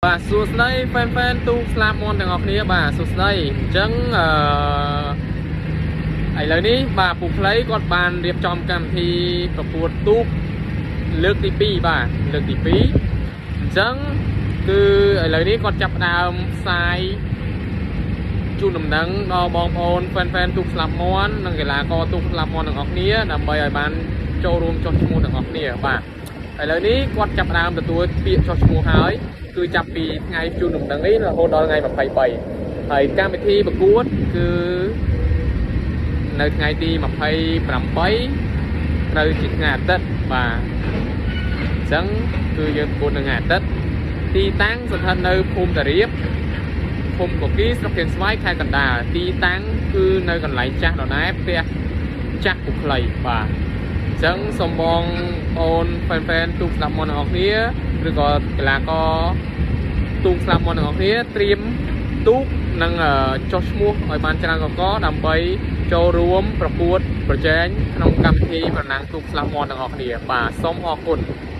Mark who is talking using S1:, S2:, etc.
S1: បាទសួស្តី fan fan ទូកស្លាបមាន់ទាំងអស់គ្នាបាទសួស្តីអញ្ចឹងអឺឥឡូវនេះបាទពូខ្លីគាត់បានរៀបចំកម្មវិធីប្រកួតទូកលើកទី2បាទលើកទី2អញ្ចឹងគឺឥឡូវនេះគាត់ចាប់ផ្ដើមផ្សាយជូនដំណឹងដល់បងប្អូន fan fan ទូកស្លាបមាន់និងកីឡាករទូកស្លាបមាន់ទាំងអស់គ្នាដើម្បីឲ្យបានចូលរួមចុះឈ្មោះទាំងអស់គ្នាបាទឥឡូវនេះគាត់ចាប់ផ្ដើមទទួលពាក្យចុះឈ្មោះហើយ គឺចាប់ពីថ្ងៃជូនដំណឹងនេះរហូតដល់ថ្ងៃ23ហើយកម្មវិធីប្រកួតគឺនៅថ្ងៃទី28ត្រូវជាថ្ងៃអាទិត្យបាទអញ្ចឹងគឺយើងប្រកួតនៅថ្ងៃអាទិត្យទីតាំងស្ថិតនៅភូមិតារៀបភូមិកគីស្រុកកៀនស្វាយខេត្តកណ្ដាលទីតាំងគឺនៅកន្លែងចាស់ដដែលផ្ទះចាស់ពុកខ្លីបាទអញ្ចឹងសូមបងប្អូន fan fan ទូកស្លាបមាន់ទាំងអស់គ្នាឬក៏កីឡាករ ទូកស្លាបមាន់ទាំងអស់គ្នាត្រៀមទូកនិងចុះឈ្មោះឲ្យបានច្រើនកកដើម្បីចូលរួមប្រកួតប្រជែងក្នុងកម្មវិធីប្រណាំងទូកស្លាបមាន់ទាំងអស់គ្នាបាទសូមអរគុណ។